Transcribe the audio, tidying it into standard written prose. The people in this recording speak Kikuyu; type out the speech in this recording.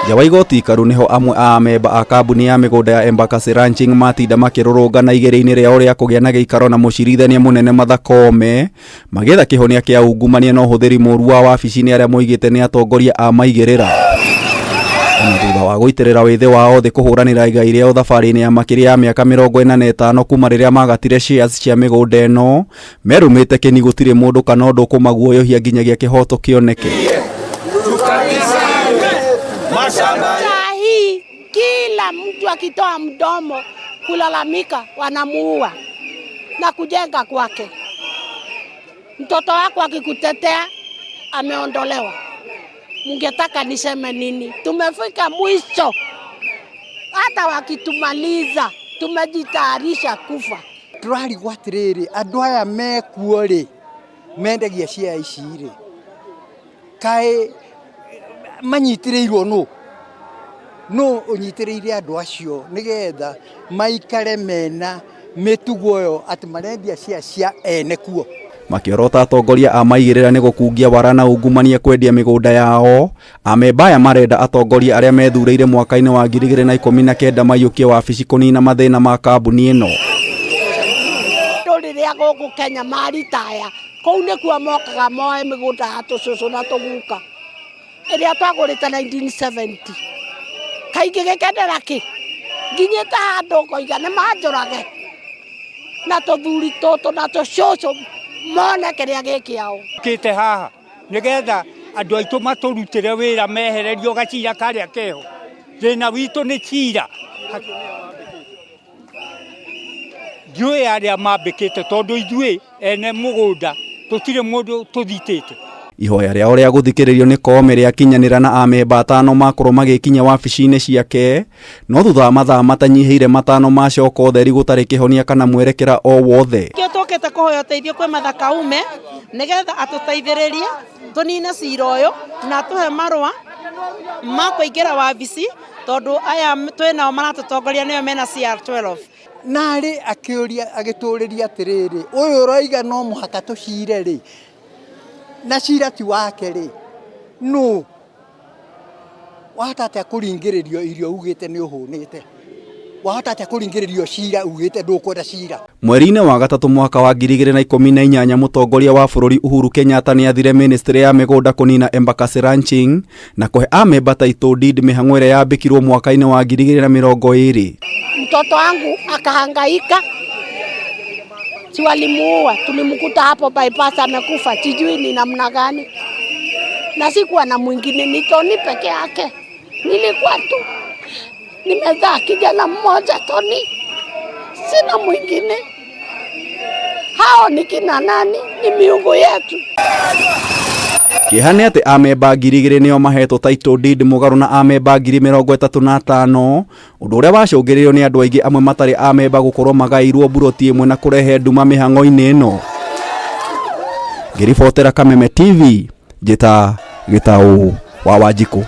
Nja wa igoti ikaru nĩho amwe a amemba a kambuni ya mĩgũnda ya Embakasi Ranching matinda makĩrũrũngana igĩrĩ-inĩ rĩao rĩa kũgĩa na gĩikaro na mũcirithania mũnene Martha Koome magĩetha kĩhonia kĩa ungumania na ũhũthĩri mũru wa wabici nĩ arĩa moigĩte nĩ atongoria a maigĩrĩra. Ona thutha wa gũitĩrĩra wĩthĩ wao thĩ kũhũranĩra igai rĩao thabarĩ-inĩ ya makĩria ya mĩaka 45 kuma rĩrĩa magatire shares cia mĩgũnda ĩno, merũmĩte kĩni gũtirĩ mũndũ kana ũndũ ũkũmaguoyohia nginyagia kĩhoto kĩoneke. Saa hii kila mtu akitoa mdomo kulalamika wanamuua na kujenga kwake. Mtoto wako akikutetea ameondolewa. Mungetaka niseme nini? Tumefika mwisho, hata wakitumaliza tumejitayarisha kufa. Tũrarigwo atĩrĩrĩ, andũ aya mekuo rĩ, mendagia cia ici rĩ, kaĩ manyitĩrĩirwo nũ? Nũ ũnyitĩrĩire andũ acio nĩgetha maikare mena mĩtugo ĩyo atĩ marendia cia cia ene kuo? Makĩorota atongoria a maigĩrĩra nĩ gũkungia wara na ungumania kwendia mĩgũnda yao, amemba aya marenda atongoria arĩa methurĩire mwaka-inĩ wa 2019 maiyũkie wabici kũnina mathĩna ma kambuni ĩno. Andũ rĩrĩa gũkũ Kenya maritaya kũu nĩkuo mokaga moe mĩgũnda ya tũcũcũ na tũguka ĩrĩa twagũrĩte 1970. Kaingĩ gĩkenera kĩ nginyĩte handũ ngoiga nĩ manjũrage na tũthuri tũtũ na tũcũcũ mone kĩrĩa gĩ kĩao. Kĩte haha nĩgetha andũ aitũ matũrutĩre wĩra mehererio gacira karĩa keho. Thĩna witũ nĩ cira. Ndiũĩ arĩa mambĩkĩte tondũ ithuĩ ene mũgũnda tũtirĩ mũndũ tũthitĩte. Ihoya rĩao rĩa gũthikĩrĩrio nĩ Koome rĩakinyanĩra na amemba atano makorwo magĩkinya wabici-inĩ ciake, no thutha wa mathaa matanyihĩire 5 macoka ũtheri gũtarĩ kĩhonia kana mwerekera o wothe. Kĩo tũkĩte kũhoya ũteithio kwĩ Martha Koome nĩgetha atũteithĩrĩrie tũnine cira ũyũ na atũhe marũa ma kũingĩra wabici tondũ aya twĩnao maratũtongoria nĩo mena CR12. Narĩ akĩũria agĩtũrĩria atĩrĩrĩ, ũyũ ũroiga no mũhaka tũcire rĩ, na cira ti wake rĩ, nũ wahota atĩa kũringĩrĩrio irio ugĩte nĩ ũhũnĩte? Wahota atĩa kũringĩrĩrio cira ugĩte ndũkwenda cira? Mweri-inĩ wa gatatũ mwaka wa 2018 mũtongoria wa bũrũri Uhuru Kenyatta nĩ athire ministry ya mĩgũnda kũnina Embakasi Ranching na kũhe amemba title deed mĩhang'o ĩrĩa yambĩkirwo mwaka-inĩ wa 2020. Mtoto wangu akahangaika, si walimuua, tulimkuta hapo bypass amekufa, sijui ni namna gani, na sikuwa na mwingine, ni Tony peke yake. Nilikuwa tu nimezaa kijana mmoja Tony, sina mwingine. Hao ni kina nani? Ni miungu yetu. Kĩeha nĩ atĩ amemba 2,000 nĩo mahetwo title deed mũgarũ na amemba 35,000, ũndũ ũrĩa wacũngĩrĩirio nĩ andũ aingĩ amwe matarĩ amemba gũkorwo magaĩirwo mburoti ĩmwe na kũrehe nduma mĩhang'o-inĩ ĩno. Ngĩribotera Kameme TV, njĩta Gĩtaũ wa Wanjikũ.